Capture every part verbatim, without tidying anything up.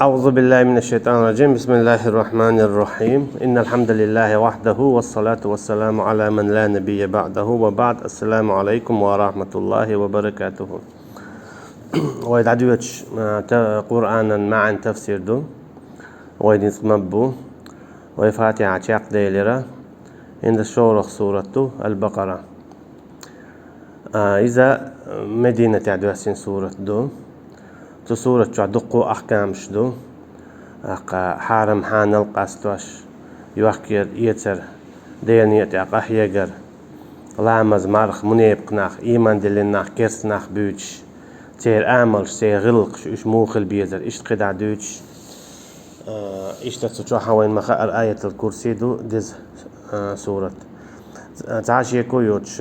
أعوذ بالله من الشيطان الرجيم. بسم الله الرحمن الرحيم. إن الحمد لله وحده والصلاة والسلام على من لا نبي بعده وبعد. السلام عليكم ورحمة الله وبركاته. Вай дӀадоьдуш, а, та-, Къуръанан маӀан тафсир ду. Вай динца ма бу. Вай Фатихьа чакхделира. ХӀинца шолгӀа сурат ду, Аль-Бакъара. А, иза Мединатехь доьссина сурат ду. Цу сурат чохь дуккха ахкамаш ду. ТӀаккха хьарам-хьанал къастош, йохк-, эцар, Делан некъа тӀехь къахьегар, ламаз, марха, мунепакъ нах, ийман диллина нах, керста нах буьйцуш, церан амалш, церан гӀиллакхаш, уьш муха хила безар, иштта кхидӀа дуьйцуш. А, иштта цу чохь вайна ма хаара Аятул Курси ду, деза, а, сурат. Ц-, цхьа шеко йоцуш,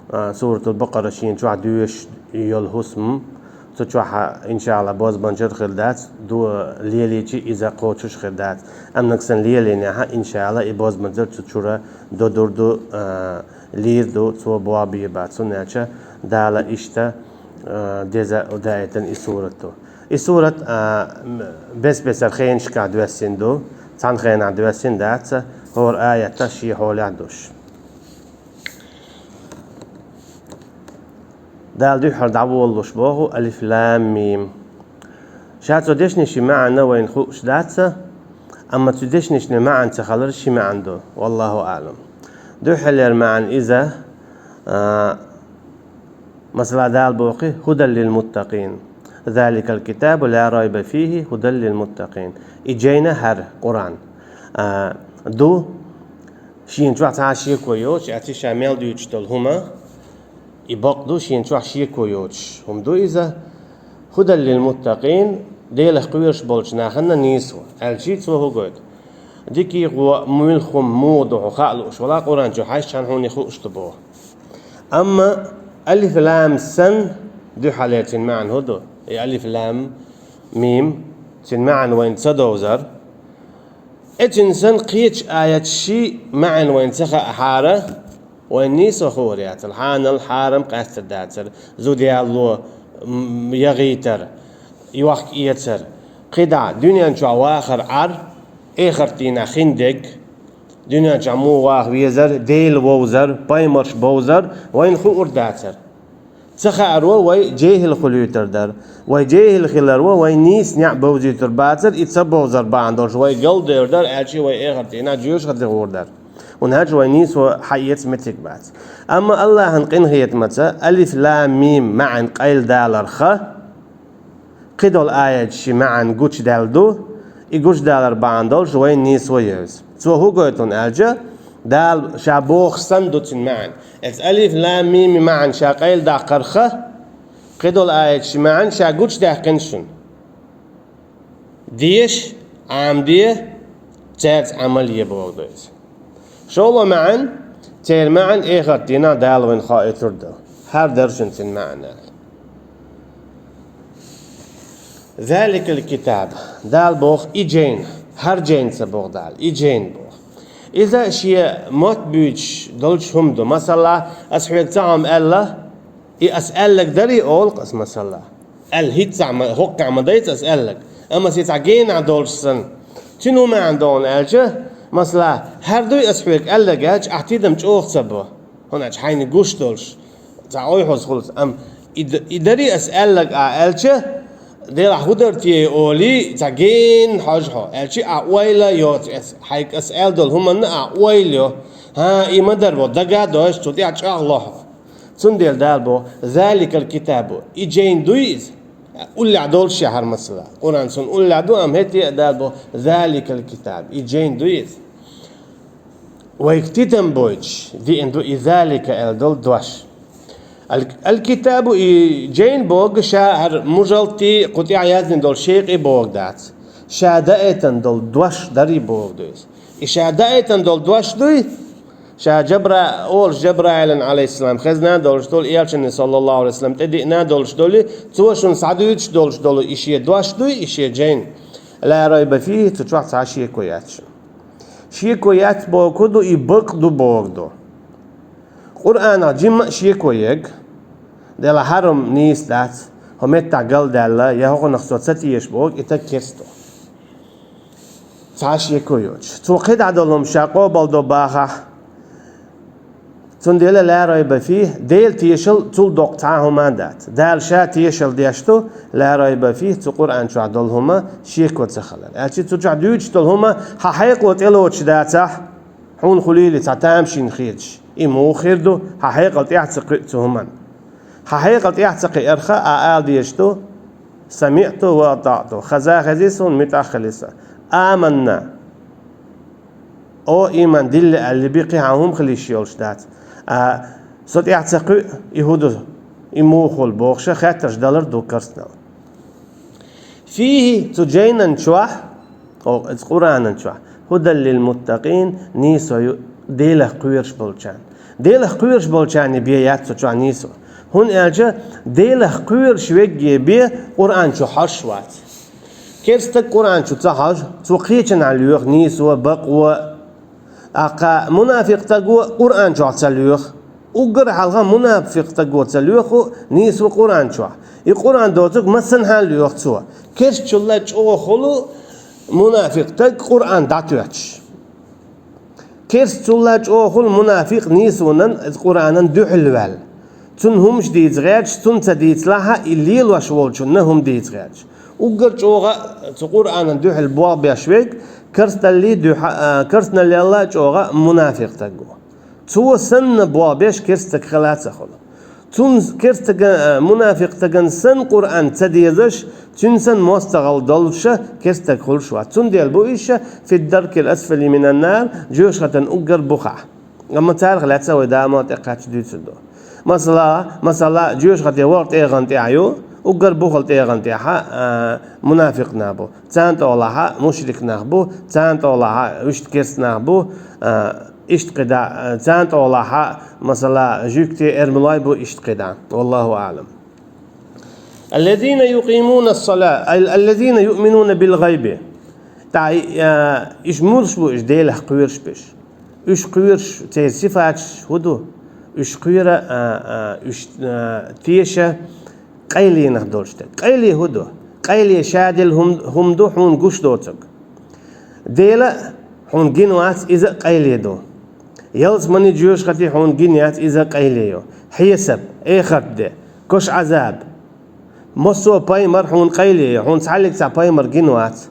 а, Суратул Бакъара шена чохь доьшуш йолу хӀусам, цу чохь, иншаАллахӀ, бозбанчар хир дац, ду-, лелийча иза кхочуш хир дац. Амма нагахь санна лелийнехь, иншаАллахӀ, и бозбанчар цу чуьра додур ду, а, лийр ду, цо бохь бийр бац. ХӀунда аьлча Дала иштта, а, деза даийтина и сурат ду. И сурат, а, м-, бес-бесара хенашкахь доьссина ду, цхьана хенахь доьссина дац, хӀора аят шен хьолехь долуш. Дала дуьххьара дӀаволалуш боху: Алиф-Лам-Мим. Ша цу дешнийн маьӀна вайна хууш дац, амма цу дешнийн маьӀна ца хилар ши маьӀна ду, валлахӀу аӀлам. Дуьххьарлера маьӀна иза, а, масала, Дала боху: «ХӀудан лил-муттакъин. Заликал китабу ла райба фихӀи хӀудан лил-муттакъин». И жайна хӀара Къуръан, а, ду, шена чохь цхьа а шеко йоцуш, аьлча ша мел дуьйцуш долу хӀума, и бакъ ду, шена чохь шеко йоцуш хӀума ду иза. «ХӀудан лил-муттакъин», Делах кхоьруш болчу нахана нийсо, аьлча цо хӀун гойту? Дика а, гӀо а, муьлхха хӀума муха ду хьо хаа лууш вала, Къуръан чу хьаьжча хьуна и хууш ду боху. Амма Алиф-Лам санна, дуьххьарлера цуьнан маьӀна хӀун ду? И Алиф-Лам-Мим, цуьнан маьӀна вайна ца довзар. Эцуьнан санна кхечу аятийн маьӀна вайна ца хаахьара, вайна нийсо хуур яцара, хьанал, хьарам къаьстар дацара, зуда яло, м, ягӀийтар, йохк-эцар. КхидӀа, дуьнен чохь вахар Ӏар, эхарт дийнахь хин дерг, дуьнен чохь муха ваха везар, Дела вовзар, пайхамарш бовзар вайна хуур дацара. Ца хааро вай жехӀил хуьлуьйтур дара. Вай жехӀил хиларо вай нийса неӀ бовзуьйтур бацара, и ца бовзар бахьана долуш вай галдевр дара, аьлча вай эхарт дийнахь жоьжахати гӀур дара. ХӀунда аьлча вай нийсо хьаэца меттиг бац. Амма АллахӀан къинхетамаца Алиф-Лам-Мим маьӀна къайладаларх, кхидолу аятийн маьӀна гучудаьлла ду, и гучудалар бахьана долуш вайна нийсо евза. Цо хӀун гойту аьлча, Дала ша бохуш санна ду цуьнан маьӀна. Эцу Алиф-Лам-Мимин маьӀна ша къайладаккхарх, кхидолу аятийн маьӀна ша гучудаьккхина шуна. Деша, Ӏамаде, цаьрца Ӏамал е боху ду иза. ШолгӀа маьӀна, церан маьӀна эхарт дийнахь Дала вайна хоуьйтур ду. ХӀара дара шуна цуьнан маьӀна аьлла. Заликал китаб. Дала боху и жайна, хӀара жайна ца боху Дала, и жайна боху. Иза шен мотт буьйцуш долчу хӀума ду. Масала, ас хьоьга цхьа хӀума аьлла, и ас аьлларг дарий олу-кх ас, масала. Аьлла хӀинцца ма, хӀоккхузахь ма дайца ас аьлларг. Амма ас и цхьа генахь долуш санна, цуьнан хӀун маьӀна ду аьлча, масала, хӀара дуй ас хьоьга аьлларг аьлча, ахь тидам чӀогӀа ца бо. ХӀунда аьлча хьайна гуш долуш, цхьа ойхьуз хуьлуш. Амма и д-, и дарий ас аьлларг ахь аьлча, делахь хӀун дара те олий, цхьа гена хьожу хьо. Аьлча ахь ойла йоцу ас, хьайга ас аьлла долу хӀуманна ахь ойла йо. ХӀан, и ма дара бо, дага а дойуш, цу тӀехь чӀагӀло хьо. Цундела Дала боху: «Заликал китабу». И жайна дуй иза? Уллехь долуш я хӀара, масала. Къуръан суна уллехь ду, амма хӀетте а Дала боху: «Заликал китаб». И жайна дуй иза? Вайга тидам бойтуш, диъна ду и залика аьлла долу дош. Ал-, аль-китабу и жайна боху ша хӀара мужалтий кху тӀехь яздина долу шекъий боху дац. Ша даийтина долу дош дарий боху ду иза. И ша даийтина долу дош дуй? Ша Жабра-, олуш Жабраилан, алейхиссалам, хезна а долуш долу, элчанна, саллаллаху алейхи ва саллам, тӀедиъна а долуш долу, цо шуна схьадуьйцуш долуш долу и шен дош дуй, и шен жайна. Ла райба фихи, цу чохь цхьа шеко яц шуна. Шеко яц боху ду, и бакъ ду боху ду. Къуръанах жимма а шеко ерг, делахь хӀара-м нийса дац, хӀокху меттехь галдаьлла, я хӀокхунах со ца теша боху, и стаг керста ду. Цхьа шеко йоцуш. Цо кхидӀа долу хӀума ша къобалдо бахахь. Цундела ла райба фийхӀ, Дела тешал цул доккха цхьа а хӀума дац. Дала ша тешал деш ду, ла райба фийхӀ, цу Къуръан чохь долу хӀума шеко ца хилар. Аьлча цу чохь дуьйцуш долу хӀума хьан хьекъо тӀелоцуш дацахь, хьуна хуьлийла цхьа тамашийна хеташ. И муха хир ду, хьан хьекъал тӀаьхьа ца кхуьу цу хӀуманна. Хьан хьекъал тӀаьхьа ца кхиарх, а ала дезаш ду: «СамиӀту ва атаӀту». Хаза хезий суна, муьтӀахь хили сан. «Аманна». О, ийман дилла аьлла, биккхи хьан хӀума хила йиш йолуш дац. А, со тӀаьхьа ца кхуьу, и хӀун ду, и муха хуьлу бохуша, хеттарш далар ду карснал. ФийхӀи, цу жайнан чохь, о, иза Къуръанан чохь, хӀудан лил муттакъин, нийсо ю Делах кхоьруш болчарна. Делах кхоьруш болчарна бен яц цу чохь нийсо. ХӀунда аьлча Делах кхоьруш верге бен Къуръан чу хьожуш вац. Керстаг Къуръан чу ца хьожу, цо кхечанхьа лоьху нийсо, бакъо. ТӀаккха мунафикъ стаго Къуръан чохь ца лоьху. Уггар хьалха мунафикъ стаго ца лоьху нийсо Къуръан чохь. И Къуръан доцург массанхьа лоьху цо. Керстачул а чӀогӀа хуьлу мунафикъ стаг Къуръан дӀатоьттуш. Керстачул а чӀогӀа хуьлу мунафикъ нийсонан, Къуръанан дуьхьал ваьлла. Цунна хӀумаш дийца гӀерташ, цунна ца дийцалахь а, и лелош волчунна хӀума дийца гӀерташ. Уггар чӀогӀа цу Къуръанан дуьхьал болх беш верг, керсталлий дуьхьа-, а, керстаналлал а чӀогӀа мунафикъ стаг ву. Цо санна болх беш керстаг хила а ца хуьлу. Цунна керстага-, а, мунафикъ стагана санна Къуръан ца дезаш, цуьнан санна мостагӀалла долуша керстаг хуьлуш вац. Цундела бу иша: «Фид даркил асфали минан нар», жоьжахатин уггар бухахь. Амма царах лаьцна вай Дала мел тӀекхаччалц дуьйцур ду. Масала, масала, жоьжахатин ворхӀ тӀегӀан тӀехь ю, уггар бухал тӀегӀан тӀехь, а, мунафикъ нах бу. Царна тӀехула мушрик нах бу, царна тӀехула вуьшта керста нах бу, а, иштта кхидӀа, а, царна тӀехула, масала, жуьгти, эрмалой бу, иштта кхидӀа. Валлаху аълам. «Аллазина юкъимуна ссала-, ал-, аллазина юъминуна бил гӀайби». ТӀаккха, а, уьш муьлш бу, уьш Делах кхоьруш берш? Уьш кхоьруш, церан сифаташ хӀун ду? Уьш кхоьру, а, а, уьш, а, теша къайленах долуш дерг. Къайле хӀун ду? Къайле ша делла хӀум-, хӀума ду хьуна гуш доцург. Дела хьуна гина вац, иза а къайле ду. Ялсамани, жоьжахати хьуна гина яц, иза а къайле ю. Хьесап, эхарт де, кошан Ӏазаб. Массо а пайхамар хьуна къайле ю, хьуна цхьаллиг цхьа пайхамар гина вац.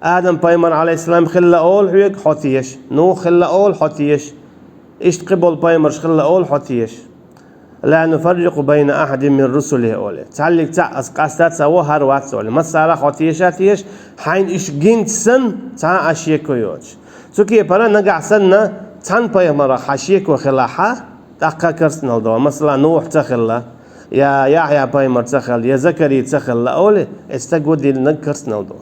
Адам-пайхамар, Ӏалайхиссалам, хилла олу хьоьга, хьо теша. Нух хилла олу, хьо теша. Иштта кхиболу пайхамарш хилла олу, хьо теша. «Ла нуфаррикъу байна ахьадин мин русулихӀ», олий. Цхьаллиг цхьаъ ас къаста ца во, хӀара вац олий. Массара а хьо теша а теша, хьайна уьш гинчу санна, цхьа а шеко йоцуш. Цу кепара нагахь санна, цхьана пайхамарах хьан шеко хилахь, тӀаккха карстанал до. Масала, Нух ца хилла, я Яхьъя-пайхамар ца хилла, я Закарий ца хилла олий, и стаг ву диннарг, карстанал до.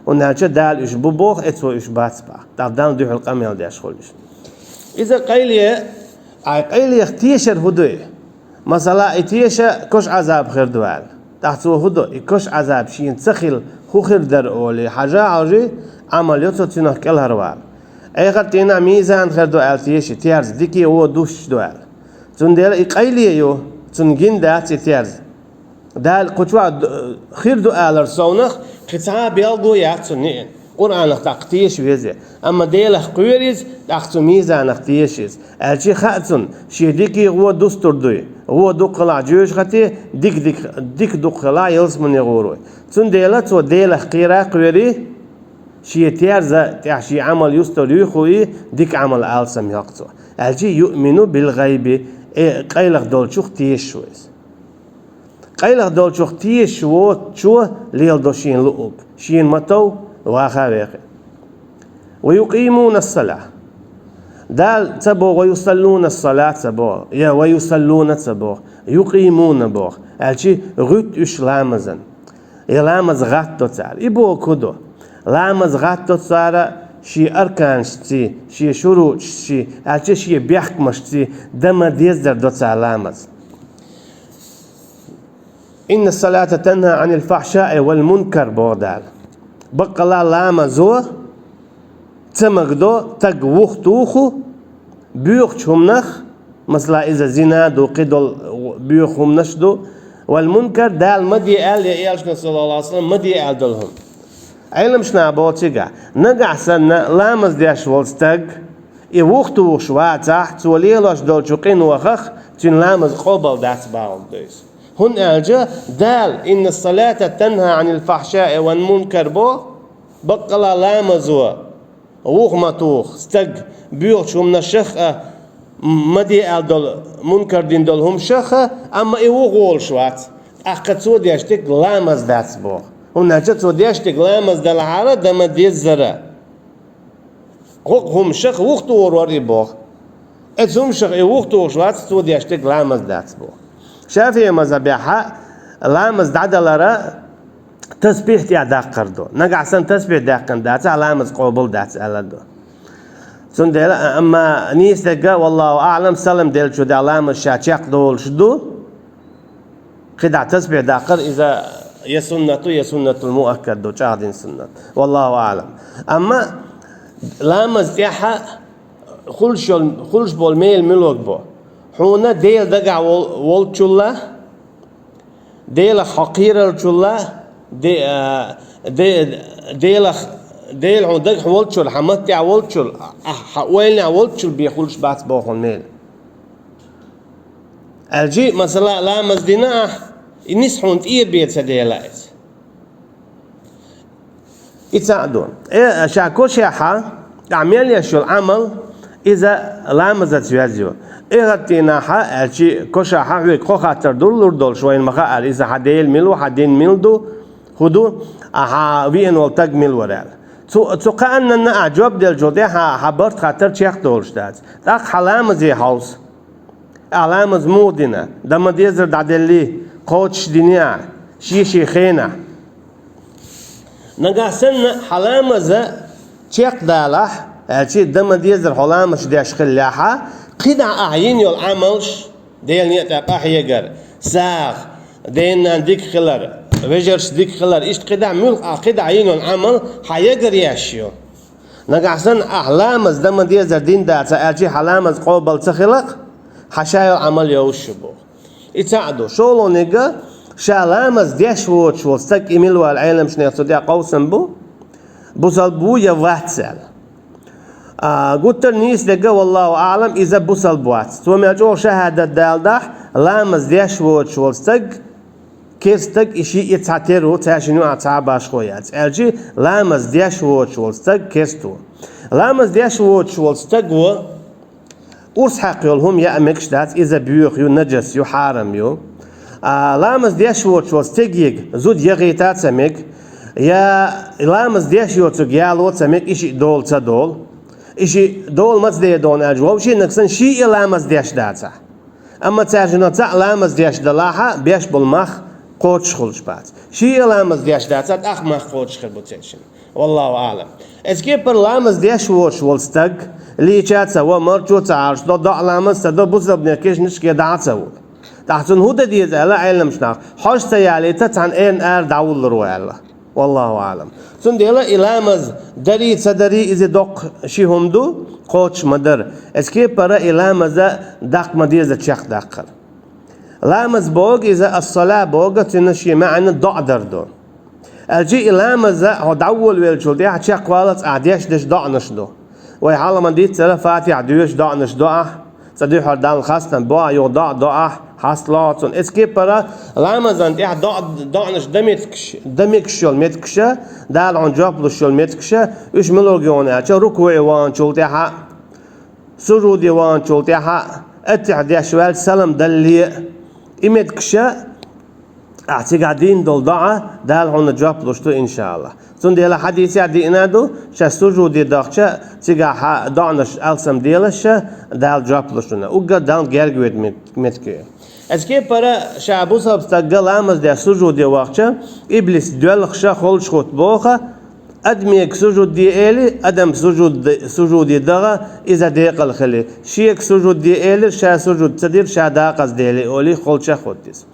ХӀунда аьлча Дала уьш бу боху, и цо уьш бац боху. ТӀаккха Далла дуьхьал къамел деш хуьлу уьш. Иза къайле, ай къайлех тешар хӀун ду? Масала, и теша кошан Ӏазаб хир ду аьлла. ТӀаккха цо хӀун до? И кошан Ӏазаб шена ца хилла хӀун хир дара олий, хьажа а хьожий, Ӏамал йо цо цуьнах кӀелхьарвала. Эхарт дийнахь мизан хир ду аьлла теший, терза, дикий, вон дустуш ду аьлла. Цундела и къайле ю, цунна гина дац и терза. Дала кху чохь д-, хир ду алар совнах, кхин цхьа а белго яц цунна ниъна. Къуръанах тӀаккха теша веза. Амма Делах кхоьру иза, тӀаккха цу мизанах теша иза. Аьлча хаьа цунна, шен дикий, вон дустур дуй. Вон дукха хилахь жоьжахати, дика, дика, дика дукха хилахь ялсамане гӀур вуй. Цундела цо Делах кхера а кхоьрий, шен терза тӀехь шен Ӏамал юстур юй, хӀуъий, дика Ӏамал алсам йоккху цо. Аьлча юъмину бил гӀайби, э, къайлаха долчух тешаш ву иза. Къайлаха долчух тешаш воцучо леладо шена луъург, шена ма тов, ваха а вехи. «Ва юкъимуна ссала». Дала ца боху: «Ва юсаллуна ссала», ца боху, я «ва юсаллуна» ца боху, «юкъимуна» боху, аьлча гӀуьтту уьш ламазан. Я ламаз гӀаттадо цара. И бохург хӀун ду? Ламаз гӀаттадо цара шен арканашций, шен шурутӀашций, аьлча шен бехкамашций, дан ма-деззара до цара ламаз. «Инна ссалата танхӀа Ӏанил фахьшаи вал мункар», боху Дала. Баккъала ламазо ца магадо стаг вухатуху боьхачу хӀуманах, масала, иза зина ду, кхидолу боьха хӀуманаш ду, вал мункар, Дала ма де аьлла, я элчано, саллаллаху Ӏалайхи ва саллам, ма де аьлла долу хӀума. Ӏеламнаха боху цигахь, нагахь санна ламаз деш волу стаг, и вухатухуш вацахь, цо лелош долчу къиношах цуьнан ламаз къобал дац бохург ду иза. ХӀунда аьлча Дала: «Инна салата танха анил фахшаи ван мункар», – бо, баккъала ламазо вуха ма туху стаг боьхачу хӀуманашах а, ма де аьлла долу мункар дина долу хӀуманашах а, амма и вуха волуш вац. ТӀаккха цо деш дерг ламаз дац боху. ХӀунда аьлча цо деш дерг ламаз далахьара, дан ма деззара. ХӀокху хӀуманашах вухатухур вара и боху. Эцу хӀуманашах и вухатухуш вац, цо деш дерг ламаз дац боху. ШафиӀи мазхьабехь ламаз дӀадалара тасбихь тӀехь даккхар ду. Нагахь санна тасбихь даьккхина дацахь, ламаз къобал дац аьлла ду. Цундела, амма нийса дерг, валлаху аълам, салам деллачу тӀехь ламаз ша чекхдолуш ду. КхидӀа тасбихь даккхар иза я суннат ду, я суннатул муаккад ду, чӀагӀдина суннат. Валлаху аълам. Амма ламаз тӀехь хуьлуш йолу, хуьлуш болу мел муьлург бу? Хьуна Дела дагахь вол-, волчул а, Делах хьо кхерарчул а, де-, а, де-, Делах, Дела хьуна дагахь волчул, хьан маттехь волчул, а, хьан ойланехь волчул бен хуьлуш бац боху хьуна мел. Аьлчи, масала, ламаз дина ахь, и ниса хьуна тӀера бен ца дела иза. И цхьаъ ду. Э, ша кошехьа, ахь мел еш йолу Ӏамал, иза ламазаца йоьзна ю. Эхарт дийнахьа, аьлчи кошахьа хьоьга кхо хаттар ду лур долуш, вайна ма хаара, иза хьан Дела мила ву, хьан дин мила ду, хӀун ду, а хьан веана волу стаг мила вара аьлла. Цу, цу кхааннанна ахь жоп деллачул тӀаьхьа хьан барт хаттар чекхдолуш дац. ТӀаккха хьан ламазе хьовса. Ахь ламаз муха дина? Дан ма деззара дӀаделли, кхочуш диний ахь, шен-шен хенахь? Нагахь санна хьан ламаз чекхдалахь, аьлчи, дан ма деззара хьо ламаз деш хиллехьа, кхидӀа ахь йина йолу Ӏамалш, Делан некъа тӀе къахьегар, сагӀа, ден-ненан дика хилар, вежаршца дика хилар, иштта кхидӀа муьлхха ахь кхидӀа йина йолу Ӏамал хьан ягар еш ю. Нагахь санна ахь ламаз дан ма деззара дина дацахь, аьлчи хьан ламаз къобал ца хилахь, хьан ша йолу Ӏамал йовш ю боху. И цхьаъ ду. ШолгӀаниг, ша ламаз деш воцуш волу стаг и мила ву аьлла, Ӏеламнехан цу тӀехь къовсам бу, бусалба ву я вац аьлла. А, гуттар а нийса дерг, валлаху аълам, иза бусалба вац. Цо мел чӀогӀа шахӀадат даладахь, ламаз деш воцуш волу стаг керста стаг, и шиъ, и цхьатерра ву, цаьршинна юкъахь цхьа а башхо яц. Аьлчи ламаз деш воцуш волу стаг керста ву. Ламаз деш воцуш волу стаг ву, урс хьакха йолу хӀума яа мегаш дац, иза боьха ю, нажас ю, хьарам ю. А, ламаз деш воцуш волу стегега зуда яхийта а ца мега, я ламаз деш йоцург яло а ца мега, и шиъ дола ца долу. И шиъ дола маца дер ду аьлча, вовшийн нагахь санна шиъ а ламаз деш дацахь. Амма цаьршиннах цхьаъ ламаз деш далахьа, беш болу мах кхочуш хуьлуш бац. Шиъ а ламаз деш дацахь, тӀаккха мах кхочуш хир бу цаьршиннан. Валлаху аълам. Эцу кепара ламаз деш воцуш волу стаг, лийча а ца во, марчо а ца Ӏалаш, до-, доӀа ламаз а ца до, бусалбанех кешнашка дӀа а ца ву. ТӀаккха цунна хӀун дан деза аьлла Ӏеламнаха, хьожа ца ялийта, цхьана эрна ара дӀавуллур ву аьлла. Валлаху аълам. Цундела и ламаз дарий, ца дарий, иза доккха ши хӀума ду, кхочуш ма дара. Эцу кепара и ламаз даккха ма деза чекхдаккхар. Ламаз боху иза, ас-сала боху, цуьнан шен маьӀна доӀа дар ду. Аьлчи и ламаз хьо дӀаволавеллачул тӀаьхьа чекхваллалц ахь деш дерш доӀанаш ду. Вай хьалха ма дийццара, Фатихьа доьшуш доӀанаш до ахь, цкъа дуьххьара Далла хастам бо ахь, юха доӀа до ахь, хьасталахь цунна. Эцу кепара ламазан тӀехь доӀа, доӀанаш дан меттигаш, дан мегаш йолу меттигаш, Дала хьуна жоп луш йолу меттигаш, уьш муьлург ю хьуна аьлча, рукуӀе ваханчул тӀаьхьа, сужуде ваханчул тӀаьхьа, аттахьият деш ваьлча салам далале, и меттигаш, ахь цигахь дийна долу доӀа, Дала хьуна жоп луш ду, иншааллахӀ. Цундела хьадисехь диъна ду, ша сужуде дахча, цигахь хьан доӀанаш алсам делаш, Дала жоп луш ду. Уггар Далла герга веда мет-, меттиг ю. Эцу кепара ша бусалба стаг ламаз деш сужуде вахча, иблис доьлхуш, холчухутту боху, адамега сужуд де эли, адам сужуд-, сужуде даха, иза декъала хили. Шега сужуд де эли, ша сужуд ца дира, ша декъаза дели, олий, холчахутту иза.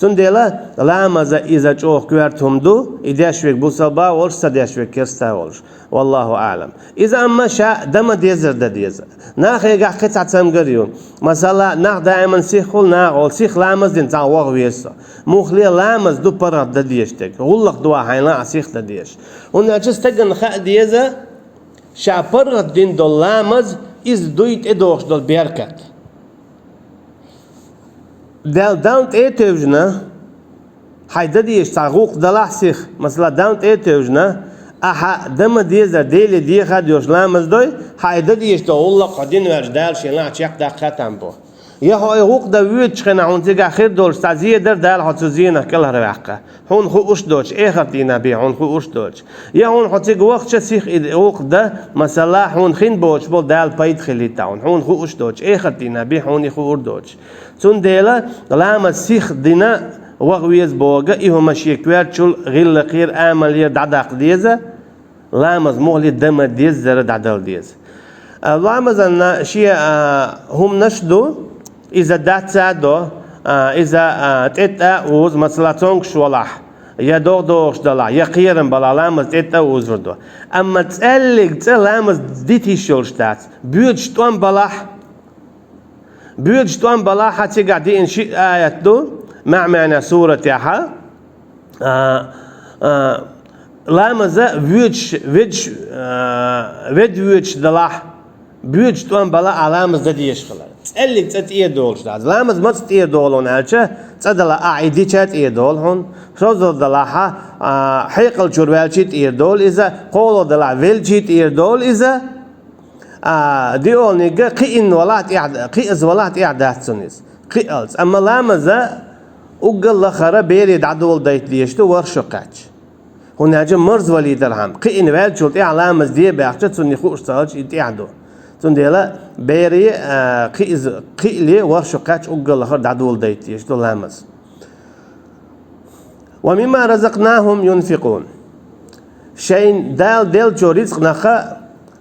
Цундела ламаза иза чӀогӀа коьрта хӀума ду, и деш верг бусалба волуш, ца деш верг керста волуш. Валлаху аълам. Иза амма ша дан ма деззара дан деза. Нахегахь кхин цхьа цамгар ю. Масала, нах даиман сиха хуьлу, нахала сиха ламаз дина цхьа ваха веза со. Муххале ламаз ду паргӀат дан дезаш дерг. ГӀуллакх ду хьайна а сиха дан дезаш. ХӀунда аьлча стагана хаа деза, ша паргӀат дина долу ламаз, иза дуй тӀедогӀуш долу беркат. Дал-, Далла тӀе а тевжина, хьайн дан дезаш цхьа гӀуллакх далахь сиха, масала, Далла тӀе а тевжина, ахьа дан ма деззара Деле деха а доьшуш ламаз дой, хьайн дан дезаш долу гӀуллакх хьо дина ваьлча Дала шен лаахь чекхдаккха а там бу. Я хьо и гӀуллакх дан воьдучу хенахь хьуна цигахь хир долуш цхьа зен дара, Дала хьо цу зенах кӀелхьарваьккха. Хьуна хууш доцуш, эхарт дийнахь бен хьуна хууш доцуш. Я хьуна хьо цига вахча сиха и гӀуллакх дан, масала, хьуна хин боцуш болу Дала пайда хилийта хьуна, хьуна хууш доцуш, эхарт дийнахь бен хьуна и хуур доцуш. Цундела ламаз сиха дина ваха веза боху, и хӀума шен коьртачул, гӀиллакхера, амалера дӀадаккха деза, ламаз муххале дан ма деззара дӀадала деза. А, ламазанна шен, а, хӀуманаш ду, иза дац а до, а, иза, а, тӀетта а узу, масала, цомгуш валахь, я догӀа догӀуш далахь, я кхерам балахь, ламаз тӀетта а узур ду. Амма цӀеллиг цӀа ламаз дита йиш йолуш дац. Боьдуш тӀом балахь, Боьдуш тӀом балахь, хьан цигахь деана шиъ аят ду, маьӀ-маьӀна суратехьа, а, а, ламаза воьдуш, ведуш, а, вед воьдуш далахь, боьдуш тӀом балахь, ахьа ламаз дан дезаш хилар. ЦӀеллиг цӀа тӀера долуш дац. Ламаз маца тӀера долу хьуна аьлча, цӀа далахь ахьа и дича тӀера долу хьуна, шозза далахьа, а, хьекъал чуьра ваьлча тӀера долу иза, кхоалгӀа далахь велча тӀера долу иза, А, диолниг кхиъна валахь тӀехь, кхиаза валахь тӀехь дац цунна иза. Кхиалц. Амма ламаза уггар лахара бере дӀадоладайта дезаш ду ворхӀ шо кхаьчча. ХӀунда аьлча марзвалий дархьама. Кхиъна ваьллачул тӀехь ламаз де баьхча, цунна хууш ца хилча, и тӀехь ду. Цундела бере, а, кхиаза, кхиале ворхӀ шо кхаьчча уггар лахара дӀадоладайта дезаш ду ламаз. «Ва мимма разакънахум юнфикъун». Шайн Дала деллачу рицкъанах,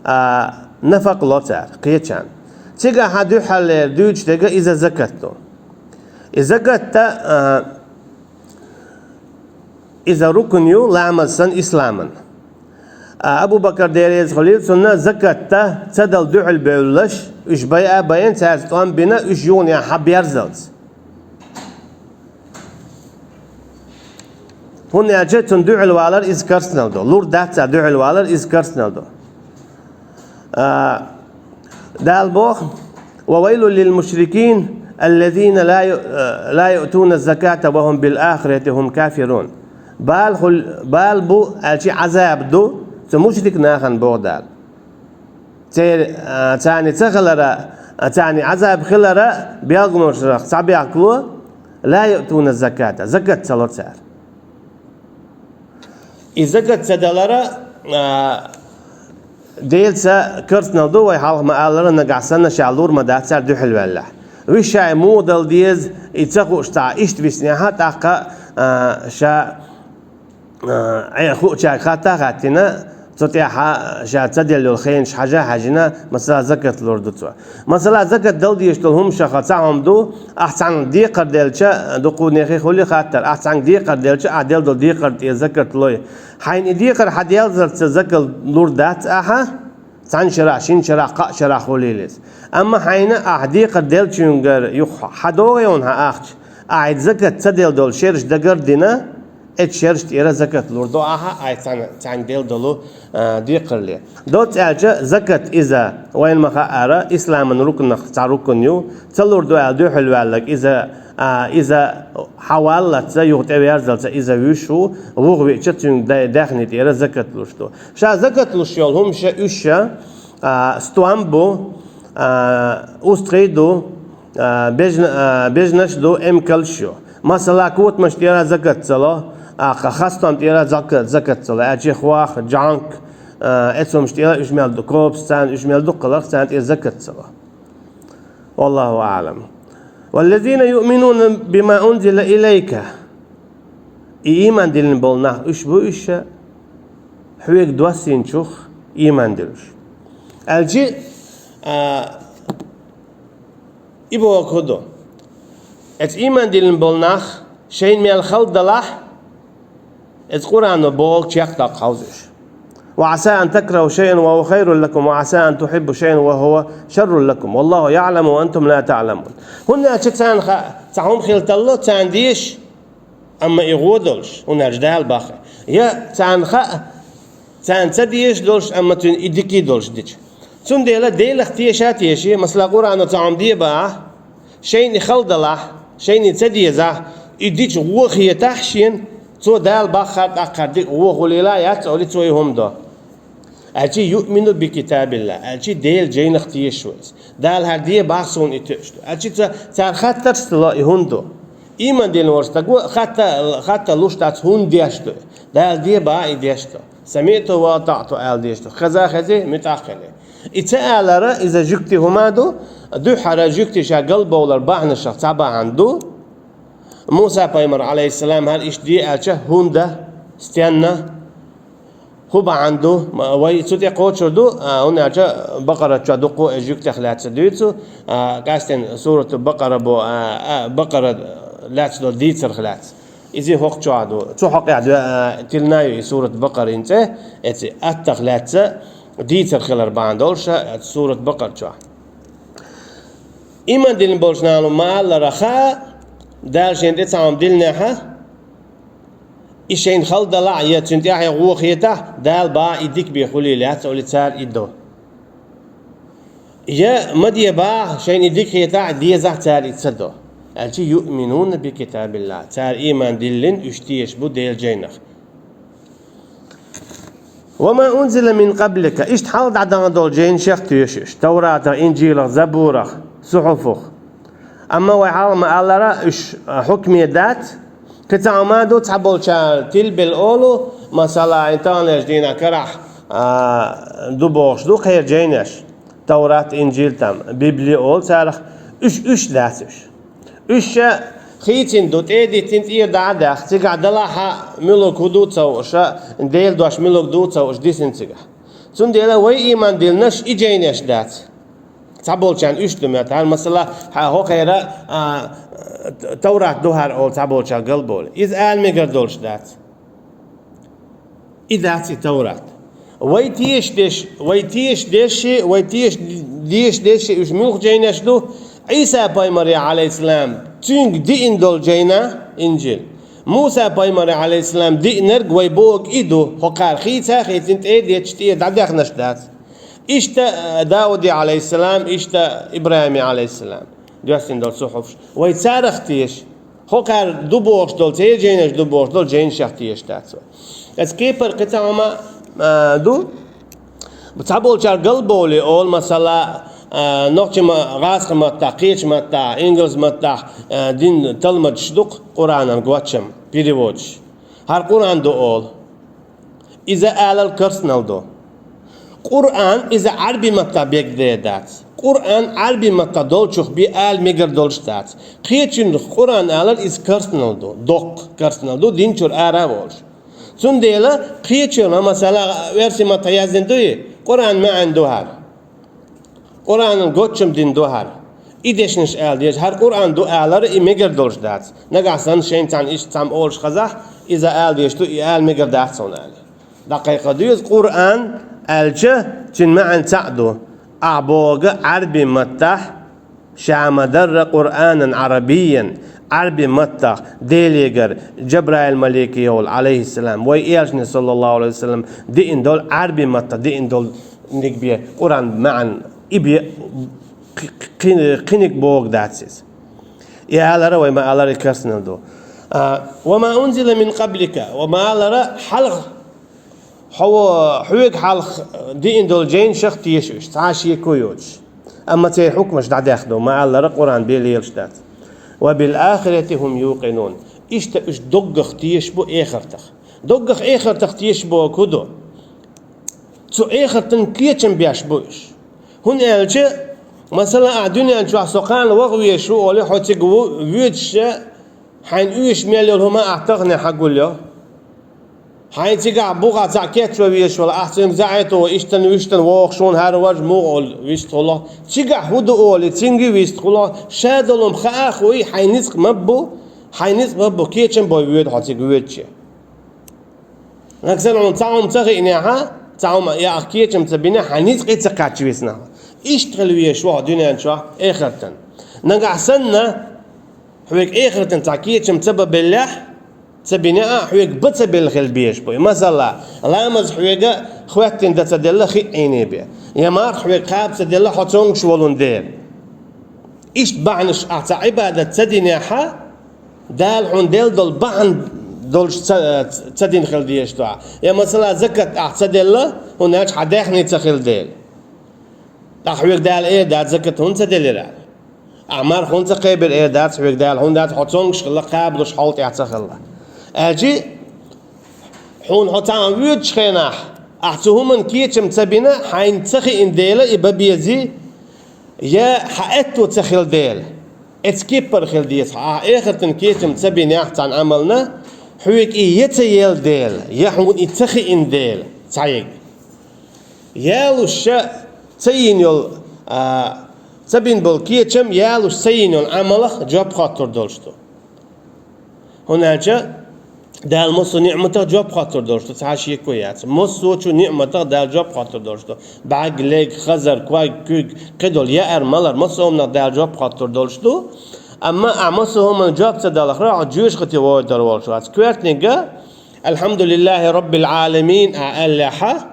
а, нафакъ ло цара, кхечарна. Цигахь дуьххьарлера дуьйцуш дерг иза закат ду. И закатта, а, иза рукн ю ламаз санна исламан. А, Абу Бакар, Дела реза хуьлийла цунна, закатта ца дала дуьхьал бевллаш, уьш байа а байна, цаьрца тӀом бина, уьш юханехьа берзалц. ХӀунда аьлча цунна дуьхьал валар иза карснал ду. Лур дац цара дуьхьал валар иза карснал ду. А, Дала боху: «Ва вайлун лил мушрикин, аллазина ла ю-, ла юътуна заката ва хум бил ахирати хум кафирун». Бала хул-, бала бу аьлча, Ӏазаб ду цу мушрик нахана, боху Дала. Цер-, а, царна ца хилара, а, царна Ӏазаб хилара белгалонех цхьа бехк ло, ла юътуна заката, закат ца ло цара. И закат ца далара, а, Делаца карснал ду, вай хьалха ма-аллара, нагахь санна ша лур ма дац цара дуьхьал ваьллехь. Уьш шайн муха дала деза, и ца хууш цхьа иштта виснехьа, тӀаккха, а, ша а, Ӏе хуучаьрга хатта а хаттина, цу тӀехьа ша ца делла йолу хенаш хьажа а хьаьжжина, масала, закат лур ду цо. Масала, закат дала дезаш долу хӀума шаха цхьа хӀума ду, ахь цхьаьнга декхар делча, дукха нехе хуьлу хаттар, ахь цхьаьнга декхар делча, ахь делла долу декхар тӀе закат лой. Хьайна и декхар хьан делзарца закат лур дац ахьа, цхьана шарахь, шина шарахь, кхаа шарахь хуьлийла иза. Амма хьайна ахь декхар деллачуьнгара юха хьан догӀу хьуна хьан ахча, ахь и закат ца делла долу шераш дагар а дина, эцу шераш тӀера закат лур ду ахьа, ахь цхьаьна, цхьаьнга делла долу, а, декхарле. Доцца аьлча, закат иза, вайна ма-хаъара, исламан рукнах цхьа рукн ю, ца лур ду аьлла дуьхьал ваьлларг иза, а, иза хьан валлалца, юха тӀеверзалца иза вуьш ву, вуха веача цуьнга дай-, даьхни тӀера закат луш ду. Ша закат луш йолу хӀума ша уьш ша, а, стом бу, а, устагӀий ду, а, бежна-, а, бежнаш ду, эмкалш ю. Масала, котамаш тӀера закат ца ло, а, ха-, хастам тӀера зака-, закат ца ло, аьлча хох, джанк, а, эцу хӀумаш тӀера уьш мел ду, копас царна уьш мел ду, кхаларх царна тӀера закат ца ло. Валлаху аълам. «Валлазина юъминуна бима унзила илайка». И ийман диллина болу нах уьш бу, уьш ша хьоьга доссийначух ийман диллуш. Аьлча, а, и боху ду. Эцу ийман диллина болу нах Шайна мел хала далахь, иза Къуръано боху чекхдоккху хьовзуш. وعسى أن تكرهوا شيئا وهو خير لكم وعسى أن تحبوا شيئا وهو شر لكم والله يعلم وأنتم لا تعلمون. ХӀунда аьлча царна хаьа, цхьа хӀума хила талло царна дезаш, амма и гӀо долуш, хӀунда аьлча Дала боху. Я царна хаьа, царна ца дезаш долуш, амма цуьнан и дика долуш дича. Цундела Делах теша а теший, масала, Къуръано цхьа хӀума де бахь, шайна и хала далахь, шайна и ца дезахь, и дича гӀо хетахь шена, цо Дала баххар тӀаккха дика гӀо хуьлийла яц олий, цо и хӀума до. Аьлча يؤمن بكتاب الله, аьлча Делан жайнах тешаш ву иза. Дала хӀара де бахь суна и тоьаш ду. Аьлча ца-, цара хаттарш ца ло и хӀунда ду. Ийман дина волчу стага хатта-, хаттар луш дац, хӀунда деш ду. Дала де бахь и деш ду. سمعت وأطعت аьлла деш ду. Хеза хези, муьтӀахь хили. И ца алара, иза жуьгти хӀума ду, дуьххьара жуьгти ша галбовлар бахьанашах цхьа бахьана ду. Муса пайхамар, алейхиссалам, хӀара иштта де аьлча, хӀунда, стенна, хӀун бахьана ду, ма-, вай цу тӀе кхочур ду, а, хӀунда аьлча Бакъарат чохь дуккха а жуьгтех лаьцна дуьйцу, а, къаьстина сурату Бакъара бо, а, а, Бакъара лаьцна долу дийцарх лаьцна. Иза хӀокху чохь ду. Цу хьокъехь ду, а, тилина ю и сурат Бакъарин цӀе, эцу аттах лаьцна дийцар хилар бахьана долуш, а, сурат Бакъар чохь. Ийман дина болчу нахана ма-аллара хаьа, Дала шен тӀе цхьа хӀума диллинехь, и шайна хала далахь, я цуьнан тӀаьхье гӀо хетахь, Дала бахь и дика бен хуьлийла яц олий, цара и до. Я ма де бахь, шайна и дика хетахь, дезахь, цара и ца до. Аьлча يؤمنون بكتاب الله. Цара ийман диллина, уьш тешаш бу Делан жайнах. وما أنزل من قبلك. Иштта хьалха дӀадахана долу жайнашех тешаш уьш. Тавратах, Инжилах, Забурах, Сухьуфах. Амма вай хьалха ма-аллара, уьш, а, хьукме дац. Кхин цхьа хӀума ду, цхьаболчара тилбелла олу, масала, и таханлерчу дийнахь карахь, а, ду бохуш ду кхеран жайнаш. Таврат, Инжил там, Библи олу царах, уьш, уьш дац уьш. Уьш ша хийцина ду, тӀе а диттина, тӀера дӀа а даьхна, цигахь далахь а, муьлург хӀун ду ца хууш, Делан дош муьлург ду ца хууш, дисина цигахь. Цундела вай ийман диллинарш и жайнаш дац. Цхьаболчарна уьш ду моьтту. ХӀара, масала, хьан хӀокхеран, а, Таврат ду хӀара олу цхьаболчара галбовлий. Иза ала мегар долуш дац. И дац и Таврат. Вай тешаш дерш, вай тешаш дерш, вай тешаш, дешаш дерш, уьш муьлха жайнаш ду? Ӏийса пайхамаре, алейхиссалам, цуьнга диъна долу жайна, Инжил. Муса пайхамаре, алейхиссалам, диънарг вай бохург и ду, хӀокхара хийца а хийцина, тӀе а детташ, тӀера дӀадаьхнарш дац. Иштта, а, Дауде, алейхиссалам, иштта ИбрахӀиме, алейхиссалам, доьссина долу сухьуфаш. Вай царах теша. ХӀокхара ду бохуш долу, церан жайнаш ду бохуш долу жайнашех теша дац вай. Аса кепара кхин цхьа хӀума, а, ду. Цхьаболчара галбовлий олу, масала, а, нохчийн ма-, гӀазкхийн маттахь, кхечу маттахь, ингалс маттахь, а, дина талмадаш ду-кх Къуръанан гочдам, переводаш. ХӀара Къуръан ду олу. Иза алар карснал ду. Къуръан иза Ӏарби маттахь бегде дац. Къуръан Ӏарби маттахь долчух бен ала мегар долуш дац. Кхечуьнах Къуръан алар иза карснал ду, доккха карснал ду, дин чуьра ара а волуш. Цундела кхечуьнах, масала, оьрсийн маттахь яздина дуй, Къуръан маьӀна ду хӀара. Къуръанан гочдам дина ду хӀара. И дешнаш ала деза, хӀара Къуръан ду алар, и мегар долуш дац. Нагахь санна шайна цхьаьна иштта цхьамма олуш хезахь, иза ала дезаш ду, и ала мегар дац хьуна аьлла. ДӀакхайкха деза Къуръан аьлча, цуьнан маьӀна цхьаъ ду. Ахь бохург Ӏарби маттахь, ша ма-дарра Къуръанан Ӏарабиййан, Ӏарби маттахь, Делегара Жабраил малик йолу, алейхиссалам, вай элчане, саллаллаху алейхи ва саллам, диъна долу, Ӏарби маттахь диъна долу ниг бен Къуръан маьӀна и бен кхи-, кхи-, кхиниг бохург дац иза. И алара вай ма-алара, и карснал ду. А, «Ва ма унзила мин къаблика», ва ма-алара, хьалха, хьо во-, хьоьга хьалха диъна долу жайнашех теша уьш, цхьа а шеко йоцуш. Амма церан хьукмаш дӀадаьхна ду, ма-алара, Къуръан бен лелаш дац. «Ва бил ахирати хум юкъинун». Иштта уьш доггах тешаш бу эхартах. Доггах эхартах тешаш бохург хӀун ду? Цу эхартан кечам беш бу уьш. ХӀунда аьлча, масала, ахь дуьнен чохь со кхана ваха везаш ву олий, хьо цига ву-, воьдуш, хьайна оьшуш мел йолу хӀума ахь тахана хьагулйо. Хьайн цигахь бухахь цхьаъ кечван везаш вала, ахь цуьнга заьӀа а тоху, иштта-вуьшта вогӀуш ву хьуна хӀара важа, муха олу вистхуьлу. Цигахь хӀун ду олий, цуьнга вистхуьлу. Ша долу хӀума хаа а хуий, хьайн ницкъ ма-бу. Хьайн ницкъ бабу кечам бой воьду хьо цига воьдуче. Нагахь санна хьуна цхьа хӀума ца хиънехьа, цхьа хӀума яха кечам ца бинехьа, хьайн ницкъ ца кхаччависна. Иштта хила везаш ву хьо дуьнен чохь, эхартан. Нагахь санна, хьоьга эхартан цхьа кечам ца бабеллехь, ца бинехьа, хьоьга ба ца белла хила безаш бу. Масала, ламаз хьоьга хӀоьттина дан ца делла хиъ Ӏийне бен. Я марха хьоьга кхаба ца делла хьо цомгуш волун дера. Иштта бахьанаш ахь цхьа Ӏибадат ца динехьа, Дала хьуна делла долу бахьана долуш ца, ца дина хила дезаш ду ахь. Я, масала, закат ахь ца делла, хӀунда аьлча хьан даьхни ца хила дела. ТӀаккха хьоьга Дала эр дац, закат хӀунда ца делира? Ахь марха хӀунда ца кхебира эр дац хьоьга Дала, хӀунда аьлча хьо цомгуш хилла, кхабалуш хьол тӀехь ца хилла. Аьлчи, хьуна хьо цхьаъ воьдучу хенахь, ахь цу хӀуманна кечам ца бина, хьайна ца хиъна дела и бан безий, я хьан аьтто ца хила дела. Эцу кеппара хила деза хьо. Ахь эхартан кечам ца бинехь цхьана Ӏамална, хьоьга и я ца елла дела, я хьуна и ца хиъна дела, цхьаъ. Ялуш ша ца йина йолу, а, ца бина болу кечам, ялуш ца йина йолу Ӏамалах жоп хоттур долуш ду. ХӀунда аьлча Дала массо а ниъматах жоп хоттур долуш ду, цхьа шеко яц. Массо а чу ниъматах Дала жоп хоттур долуш ду. БӀаьрг, лерг, хазар, ког, куьг, кхидолу яар, малар, массо а хӀуманах Дала жоп хоттур долуш ду. Амма ахь массо а хӀуманна жоп ца далахьара, хьо жоьжахате вогӀуьйтур волуш вац. Коьртаниг, «Алхьамдулиллахи Роббил Ӏаламин», ахь аьллехьа,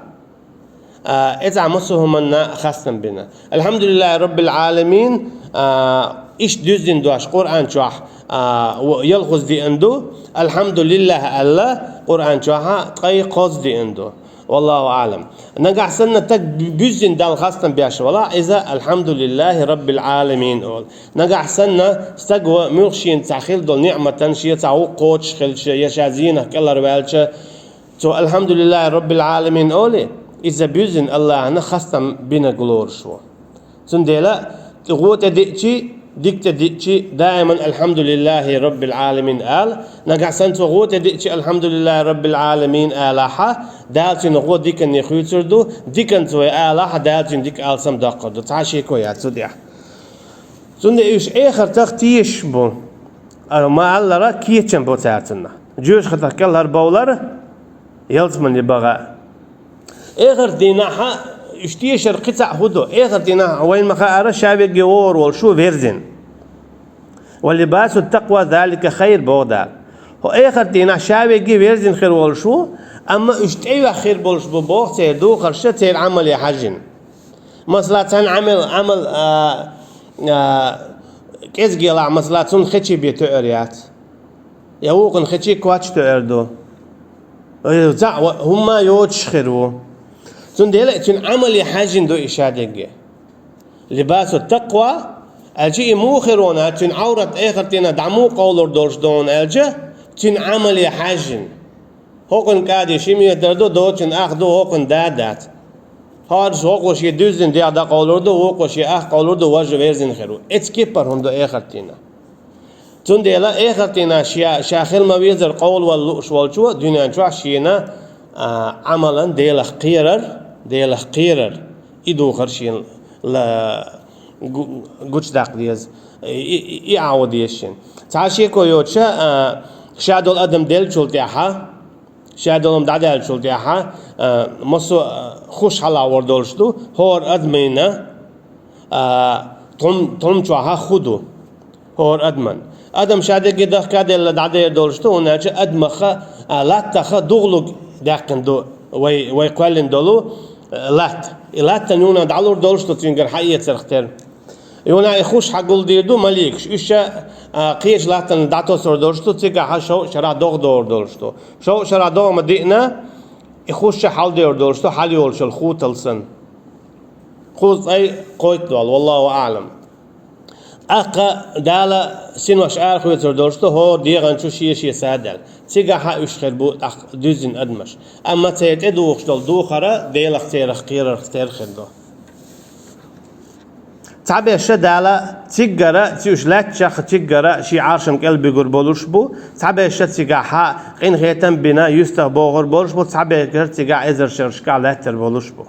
А, иза массо а хӀуманна хастам бина. «Алхьамдулиллахи Роббил Ӏаламин», а, иштта дуьззина дош Къуръан чохь, а, в-, ялхаза деана ду. «Алхьамдулиллахь» аьлла Къуръан чохь ткъе кхозза деана ду. Валлаху аӀлам. Нагахь санна стаг бу-, буьззина Далла хастам беш валахь, иза «Алхьамдулиллахи Роббил Ӏаламин» олу. Нагахь санна стаг ва муьлхха шена цхьа хила долу ниъматан шен цхьа гӀуллакх кхочуш хилча, я ша зенах кӀелхьарваьлча, цо «Алхьамдулиллахи Роббил Ӏаламин» олий, иза буьззина Аллахьна хастам бинарг лоруш ву. Цундела гӀо тӀедиъчи, дика тӀедиъчи, даиман «Алхьамдулиллахи Роббил Ӏаламин» ала. Нагахь санна цо гӀо тӀедиъчи, «Алхьамдулиллахи Роббил Ӏаламин» алахьа, Дала цуьнан гӀо диканна хуьйцур ду, диканца вай алахьа, Дала цуьнан дика алсам доккхур ду. Цхьа шеко яц цу тӀехь. Цундела уьш эхартах тешаш бу. А, ма-аллара, кечам бу цаьрцунна. Жоьжахатах кӀелхьарбовлар, ялсамане бахар. Эхарт дийнахьа уьш тешар кхин цхьаъ хӀун ду? Эхарт дийнахьа вайна ма-хаъара, ша верриге вогӀур волуш ву верзина. «Ва либасу ттакъва залика хайр», боху Дала. ХӀо эхарт дийнахьа ша верриге верзина хир волуш ву, амма уьш тӀейоьхна хир болуш бу боху церан духарша, церан Ӏамале хьаьжжина. Масала, цхьана Ӏамал, Ӏамал, а, а, кӀезиг елахь, масала, цунна хечи бен тоьар яц. Я вукхунна хечи коч тоьар ду. Э, цхьаъ ва-, хӀумма йоцуш хир ву. Цундела а цуьнан Ӏамале хьаьжжина ду и ша дерриге. «Либасу ттакъва», аьлча и муха хир ву хьуна, цуьнан Ӏаврат эхарт дийнахьа дӀа муха къовлур долуш ду хьуна аьлча, цуьнан Ӏамале хьаьжжина. ХӀокхуьнан кӀади ши метр ду, доцун ах ду, хӀокхуьнан да дац. ХӀорш хӀокхо шен дуьззина дегӀ дӀакъовлур ду, вукхо шен ах къовлур ду, важа верзина хир ву. Эцу кеппара хӀума ду эхарт дийнахьа. Цундела эхарт дийнахьа ша, ша хила ма-везара къовлавала лууш волчо дуьнен чохь шена, а, Ӏамалан Делах кхерар, Делах кхерар, и духар шена ла-, гу-, гучудаккха деза, и, и, и Ӏао деза шена. Цхьа шеко йоцуша, а, ша долу адам деллачул тӀаьхьа, Ша долу хӀума дӀадаьллачул тӀаьхьа, а, массо а, а, хуш хьалавар долуш ду, хӀора адамина, а, тхум-, тхум чохьа ху ду, хӀора адаман. Адам ша дерриге дахка а делла дӀадер долуш ду, хӀунда аьлча адамаха, а, латтаха дугӀлуг даьккхина ду вай, вай кхоьллина долу, а, латта. И латтан юна дӀалур долуш ду цуьнгара хьаэцарх тера. Юна и хуш хьагулдийр ду маликаш. Уьш ша, а, кхечу латтана дӀатосур долуш ду, цигахьа шовзткъа шарахь догӀа догӀур долуш ду. ШовзткъаӀ шарахь догӀа ма диъна, и хуш ша хьалдер долуш ду, хьалйолуш йолу хутал санна. Кхузткъе кхойтта долу, валлаху аӀлам. ТӀаккха Дала синош арахоьцур долуш ду, хӀора дегӀан чу шен-шен са даьлла. Цигахьа уьш хир бу тӀаккха дуьззина адамаш. Амма церан тӀедухуш долу духара Делах церах кхерарх тера хир ду. Цхьаберша Дала циггара, цуьш лаьттачех циггара шен Ӏаршан кӀел буьгур болуш бу, цхьаберша цигахьа къинхетам бина юьстах бохур болуш бу, цхьаберша цигахь эзар шерашкахь лаьттар болуш бу.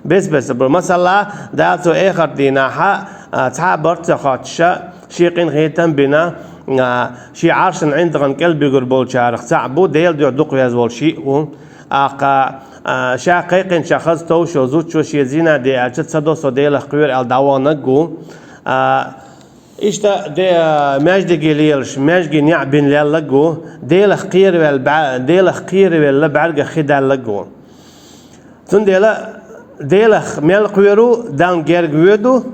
Бес-бесар бу. Масала, Дала цу эхарт дийнахьа, а, цхьа а барт ца хоттуша, шен къинхетам бина, А, шен Ӏаршан ӀиндагӀан кӀел буьгур болчарах цаӀ бу, Делан дуьхьа дукха веза волу шиъ ву. ТӀаккха, а, ша кхайкхинчохь хаза товш йолу зудчо шен зина де аьлча, ца до со Делах кхоьру аьлла дӀаваханарг ву. А, иштта де, а, маьждиге лелаш, маьждиге неӀ бина лелларг ву. Делах кхеравелла бӀа-, Делах кхеравелла бӀаьргах хи даьлларг ву. Цундела Делах мел кхоьру, Дална герга воьду,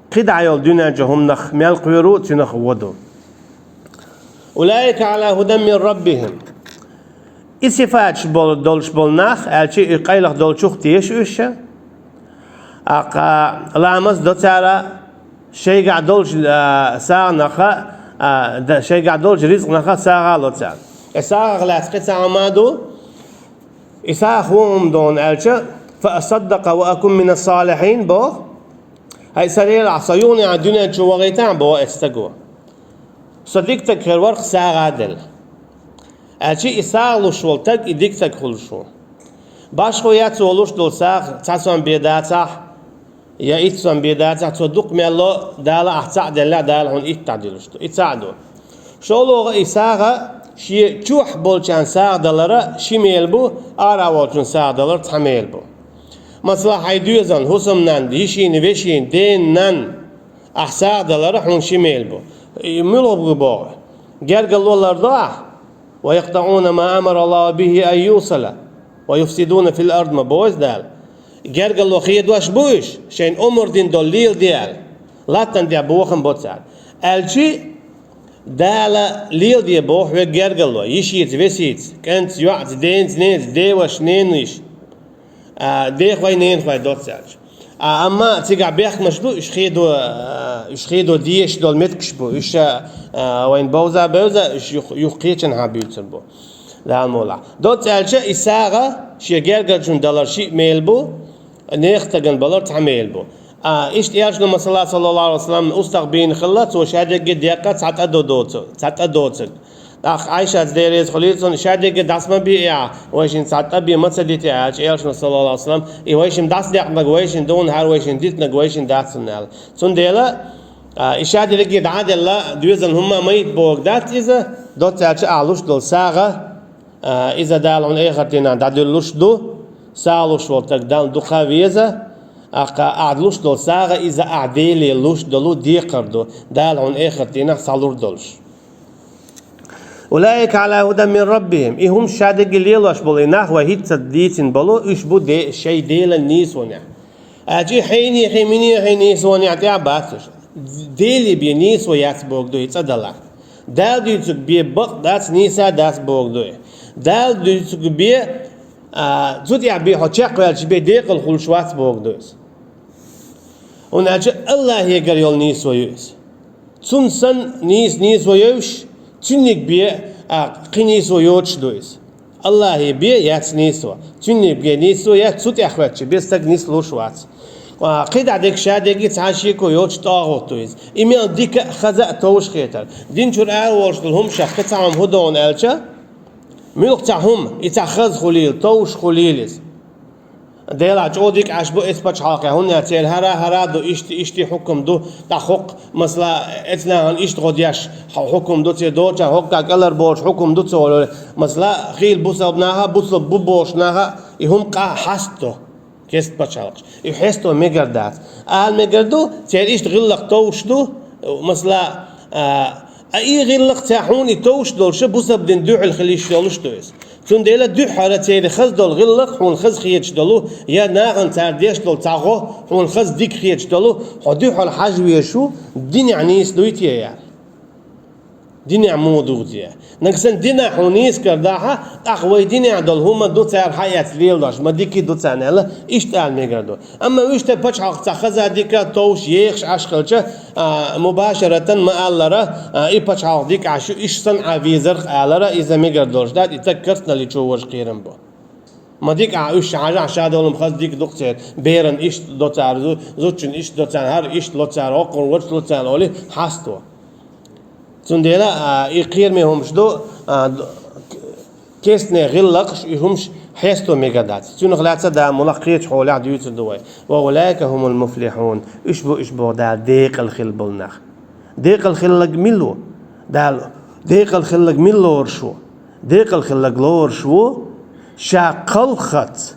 кхидӀа йолу дуьнен чу хӀуманах мел кхоьру, цуьнах вон ду. «Улаика Ӏала хӀудан мин раббихӀим». И сифаташ бол-, долуш болу нах, аьлча и къайлаха долчух теша уьш. ТӀаккха ламаз до цара, шайгахь долчу, а, сагӀанаха, а, да-, шайгахь долчу ризкъанаха сагӀа ло цара. И сагӀах лаьцна кхин цхьа хӀума ду. И сагӀа хӀун хӀума ду аьлча, «фа асаддакъа ва акун мина салихьин» боху. ХӀай, сан лелахь, со юха а дуьнен чу вахийтахь, боху оцу стага. Со дика стаг хир вара-кх сагӀа а делла. Аьлча и сагӀа луш волу стаг, и дика стаг хуьлуш ву. Башхо яц волуш долу сагӀа, цхьа сом бен дацахь, я итт сом бен дацахь, цо дукха мел ло, Дала ахь цхьаъ деллехь, Дала хьуна итт дӀадуьллуш ду. И цхьаъ ду. ШолгӀа, и сагӀа шен чохь болчарна сагӀа далара ши мел бу, ара волчун сагӀа далара цхьа мел бу. Масала, хьайн доьзална, хӀусамнанна, йишина, вешина, дена, нанна ахь сагӀа далара хьуна ши мел бу. И муьлха бу боху? Гергарло лардо ахь? «Ва якътаӀуна ма амара Аллаху бихӀи ан юсала, ва юфсидуна фил ард» ма боху Дала. Гергарло хедош бу уьш, шайна омра дина долу леладе аьлла. Латтана тӀехь бохам бо цара. Аьлчи, Дала леладе боху хьоьга гергарло, йишица, весица, кӀентаца, йоӀца, денаца, ненаца, деваша, ненайиша. А, дехой, ненахой доццаьрча. А, амма цигахь бехкамаш ду, уьш хедо, а, уьш хедо дезаш долу меттигаш бу, уьш, а, а, вайна бовза а бевза, уьш юх-, юха кхечанхьа буьйцур бу. Дала мукъ лахь. Доцца аьлча, и сагӀа шен гергарчун далар шиъ мел бу, нехан стагана балар цхьа мел бу. А, иштта Элчано, масала, саллаллаху Ӏалайхи ва саллам, устагӀа бийна хилла, цо шадерриге деккъа цхьа тӀе доцу, цхьа тӀе доцург. ТӀаккха Ӏайшас, Дела реза хуьлийла цунна, шадерриге дӀасама бийа, вайшинна цхьа тӀе бен ма ца дитий аьлча, Элчано, саллаллаху Ӏалайхи ва саллам, и вайшимма дӀасадекънарг вайшинна ду, хӀара вайшинна дитинарг вайшинна дац хӀунда аьлла. Цундела, а, и шадерриге дӀа а делла, доьзална хӀумма ма йита бохург дац иза, доцца аьлча ахь луш долу сагӀа, а, иза Дала хьуна эхарт дийнахь дӀадуьллуш ду, сагӀа луш волу стаг Далла дукха веза, ахь, ахь луш долу сагӀа иза ахь Деле луш долу декхар ду, Дала хьуна эхарт дийнахь схьалур долуш. «Улаика Ӏала хӀудан мин раббихӀим». И хӀумаш шадерриге лелош болу и нах вай хӀинцца дийцина болу, уьш бу де-, шайн Делан нийсонехь. Аьлча и хьенехий, минехий нийсонехь тӀехь бац уьш. Деле бен нийсо яц бохург ду и цӀа далахь. Дала дуьйцург бен бакъ дац, нийса дац бохург ду и. Дала дуьйцург бен, а, цу тӀехь бен хьо чекхваьлча бен декъала хуьлуш вац бохург ду иза. ХӀунда аьлча АллахӀегара йолу нийсо ю иза. Цунна санна нийса нийсо йовш, цуьнниг бен, а, кхин нийсо йоцуш ду иза. АллахӀе бен яц нийсо, цуьнниг бен нийсо яц, цу тӀехь хоьттуш бен стаг нислуш вац. А, кхидӀа дерг шадерриге цхьа шеко йоцуш тӀагӀут ду иза. И мел дика а, хаза а товш хетар. Дин чуьра ара волуш долу хӀумашах кхин цхьа хӀума хӀун ду аьлча, муьлхха цхьа хӀума, и цхьа хаза хуьлийла, товш хуьлийла иза. Делахь чӀогӀа дика Ӏаш бу эцу пачхьалкхехь, хӀунда аьлча церан хӀара-хӀара ду, иштта, иштта хьукам ду, тӀаккха хӀокху, масала, эцу нахана иштта гӀо деш хьукам ду, церан доцчара хӀокху кӀалхара болуш хӀукам ду ца олура. Масала, хийла бусалба наха, бусалба бу бохуш наха и хӀума къа хьаста до, кест пачхьалкхаш. И хьесто мегар дац. Ала мегар ду, церан иштта гӀиллакх товш ду, масала, а, а и гӀиллакх цхьа хьуна и товш долуш, бусалба дин дуьхьал хила йиш йолуш ду иза. Цундела дуьххьара церан хаза долу гӀиллакх хьуна хаза хеташ долу, я нахана цара деш долу цхьа гӀо хьуна хаза дика хеташ долу, хьо дуьххьара хьажа везаш ву, динехь нийса дуй те аьлла. Динехь муха ду те? Нагахь санна динехь хьуна нийса карадахь, тӀаккха вай динехь долу хӀума ду цара хьаэцна лелош, ма дика ду царна аьлла, иштта ала мегар ду. Амма уьш тӀе пачхьалкх цхьа хаза дика товш ехаш Ӏаш хилча, а, мубашаратан ма аллара, а, и пачхьалкх дика Ӏаш ю, иштта санна Ӏа везарх алара, иза мегар долуш дац, и стаг керстаналличо вожа кхерам бу. Ма дика Ӏа уьш хьажахь, ша долу хаза дика ду-кх церан, беран иштта до цара, зу-, зудчун иштта до цара, хӀара иштта ло цара, хӀокхур вочу ло цара олий, хьаста во. Цундела, а, и кхераме хӀумаш ду, а, д-, кестне гӀиллакхаш, и хӀумаш хьесто мегар дац. Цунах лаьцна Дала муьлхха кхечу хьолехь дуьйцур ду вай. «Ва улаика хӀумул муфлихьун». Уьш бу, уьш боху Дала, декъала хила болу нах. Декъала хилларг мила ву? Дала декъала хилларг мила лоруш ву? Декъала хилларг лоруш ву, ша кхалхаца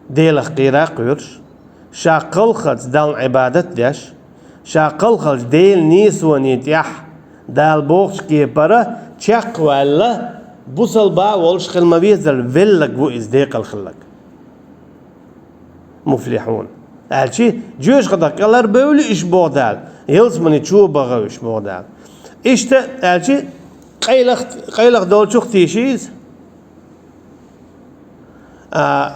Делах кхера кхоьруш, ша кхалхаца Далла Ӏибадат деш, ша кхалхалча Делан нийсоне тӀехь Дала бохучу кепара чекхваьлла, бусалба а волуш хила ма везара велларг ву иза декъала хилларг. Муфлихьун. Аьлчи, жоьжахатех кӀелхьарбевлла уьш боху Дала, ялсамани чу бахара уьш боху Дала. Иштта аьлчи, къайлах, къайлаха долчух тийши иза. А,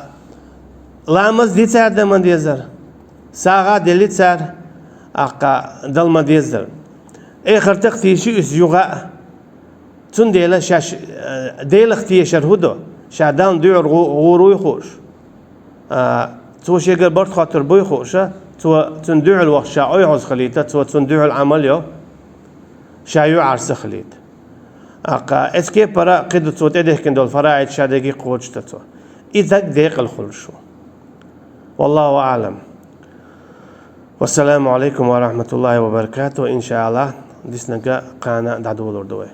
ламаз ди цара дан ма дезара, сагӀа делли цара, аккха дала ма дезара. Эхартах тийши уьш юха а. Цундела шаьш, э, Делах тешар хӀун ду? Ша Далла дуьхьал гӀу-, гӀур вуй хууш? А, цо шегара барт хоттур буй хууша? Цо цунна дуьхьал вахча ша ойхьаза хилийта, цо цунна дуьхьал Ӏамал йо, ша юьхьӀаьрса хилийта. Аккха, эцу кепара кхин ду цо тӀедехкина долу фараид ша дерриг а кхочушдан цо. И стаг декъала хуьлуш ву. Валлаху аӀлам. Вассаламу алейкум ва рахматуллахи ва баракату. Иншааллах, диснарг кхана дӀадолур ду вай.